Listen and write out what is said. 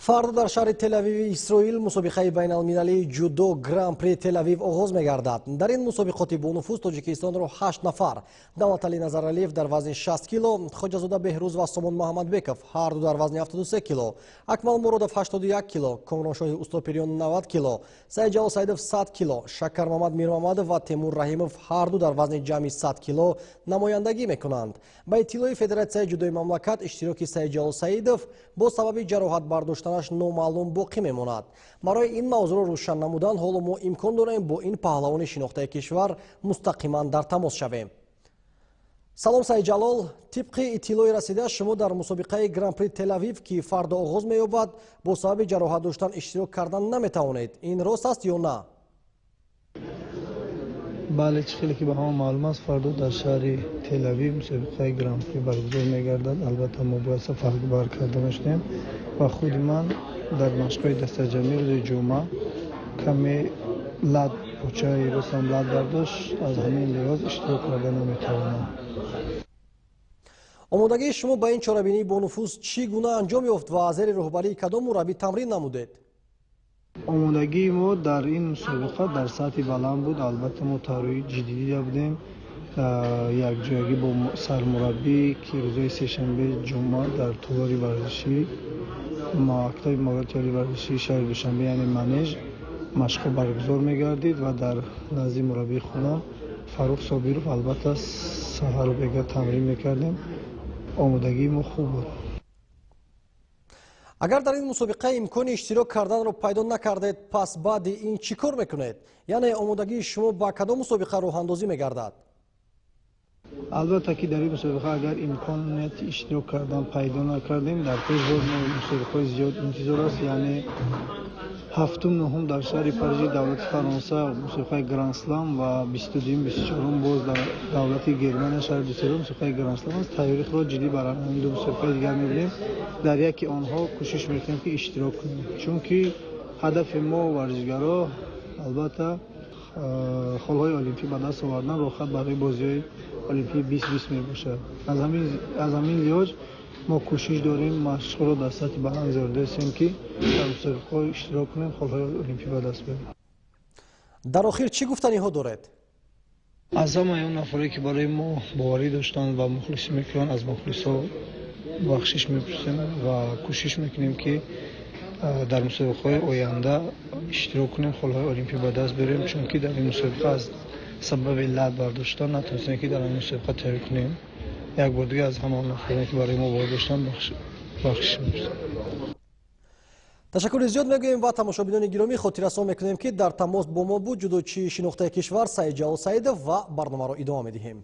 Фардо дар шаҳри Тель-Авиви Исроил мусобиқаи байналмилалии ҷудо Гран-при Тель-Авив оғоз мегардад. Дар ин мусобиқоти бонуфуз Тоҷикистонро ҳашт нафар: Давлаталӣ Назаралиев дар вазни 60 кило, Хоҷазода Беҳрӯз ва Сомон Муҳаммадбеков ҳарду дар вазни 73 кило, Акмал Муродов 81 кило, Комроншоҳи Устопириён 90 кило, Саидҷалол Саидов 100 кило, Шакармамад Мирмамадов ва Темур Раҳимов ҳарду дар вазни ҷамъи 100 кило намояндагӣ мекунанд. Ба иттилои Федератсияи ҷудои мамлакат, иштироки Саидҷалол Саидов бо сабаби ҷароҳат бардоштанаш номаълум боқӣ мемонад. Барои ин мавзӯъро рӯшан намудан ҳоло мо имкон дорем бо ин паҳлавони шинохтаи кишвар мустақиман дар тамос шавем. Салом, Саидҷалол! Тибқи иттилои расида, шумо дар мусобиқаи Гран-при Тель-Авив, ки фардо оғоз меёбад, бо сабаби ҷароҳат доштан иштирок кардан наметавонед. Ин рост аст ё на? Бале, чӣ хеле ки ба ҳама маълум аст, фардо дар шаҳри Тель-Авив мусобиқаи Гран-при баргузор мегардад. Албатта, мо бояд сафар бар карда мешудем ва худи ман дар машқҳои дастаҷамъӣ рӯзи ҷумъа каме лат, почаи ростам лат бардошт, аз ҳамин лиҳоз иштирок карда наметавонам. Омодагии шумо ба ин чорабинии бонуфуз чӣ гуна анҷом ёфт ва зери роҳбарии кадом мураббӣ тамрин намудед? Омодагии мо дар ин мусобиқа дар сатҳи баланд буд. Албатта, мо тарроҳии ҷиддӣ дида будем, якҷоягӣ бо сармураббӣ, ки рӯзҳои сешанбе, ҷумъа дар толори варзишӣ мактаби маҳорати олии варзишии шаҳри Душанбе, яъне Манеж, машқҳо баргузор мегардид ва дар назди мураббии худам Фаррух Собиров, албатта, саҳару бега тамрин мекардем. Омодагии мо хуб буд. Агар дар ин мусобиқа имкони иштирок карданро пайдо накардед, пас баъди ин чӣ кор мекунед? Яъне омодагии шумо ба кадом мусобиқа роҳандозӣ мегардад? Албатта ки дар ин мусобиқа агар имконияти иштирок кардан пайдо накардем, дар пеш боз мо мусобиқаҳои зиёд интизор аст, яъне ҳафтум, нуҳум дар шаҳри Парижи давлати Фаронса мусобиқаи Гранд-слам ва 22-юм, 24-ум боз дар давлати Германия, шаҳри Дюссельдорф, мусобиқаи Гранд-слам аст. Тайёрии худро ҷиддӣ бар ҳамин ду мусобиқаи дигар мебинем. Дар яке онҳо кӯшиш мекунем, ки иштирок кунем, чунки ҳадафи мо, варзишгаро, албатта, холҳои олимпӣ ба даст овардан, роҳхат барои бозиҳои олимпии 2020 мебошад. Аз ҳамин лиҳоз мо кӯшиш дорем, машқҳоро дар сатҳи баланд гузаронидаистем, ки дар мусобиқаҳо иштирок кунем, холҳои олимпӣ ба даст биёрем. Дар охир чӣ гуфтаниҳо доред? Аз ҳамаи он нафаре, ки барои мо боварӣ доштанд ва мухлисӣ мекунанд, аз мухлисҳо бахшиш мепурсем ва кӯшиш мекунем, ки дар мусобиқаҳои оянда иштирок кунем, холҳои олимпӣ ба даст биёрем, чунки дар ин мусобиқа аз сабаби лат бардоштан натавонистем, ки дар ин мусобиқа тайёр кунем. Як бор дига аз ҳама он нафароне, ки барои мо боварӣ доштанд, бахшиш мепурсем. Ташаккури зиёд мегӯем ва тамошобинони гиромӣ, хотиррасон мекунем, ки дар тамос бо мо буд ҷудочии шинохтаи кишвар Саидҷалол Саидов ва барномаро идома медиҳем.